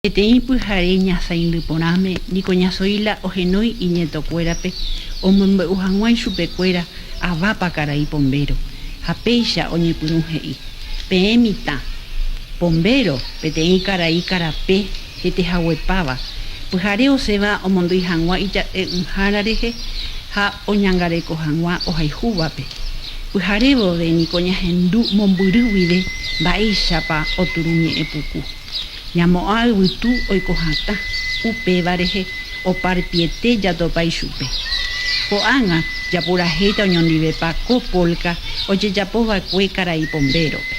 Peteĩ pyhare ñasaindy porãme niko Ña Zoila ohenói iñetokuérape omombe'u hag̃ua ichupekuéra avápa karai Pombéro, ha péicha oñepyrũ he'i, Peẽ mitã, Pombéro, peteĩ karai karape hetehaguepáva, pyhare osẽva omondýi hag̃ua ija'e'ỹhára rehe ha oñangareko hag̃ua ohayhúvape. Pyhare vove niko ñahendu mombyry guive mba'éichapa oturuñe'ẽ puku. Ñamo'ã yvytu oiko hatã, upéva rehe oparpiete jatopa ichupe. Ko'ág̃a japurahéita oñondivepa ko polka ojejapo va'ekue karai Pombérope.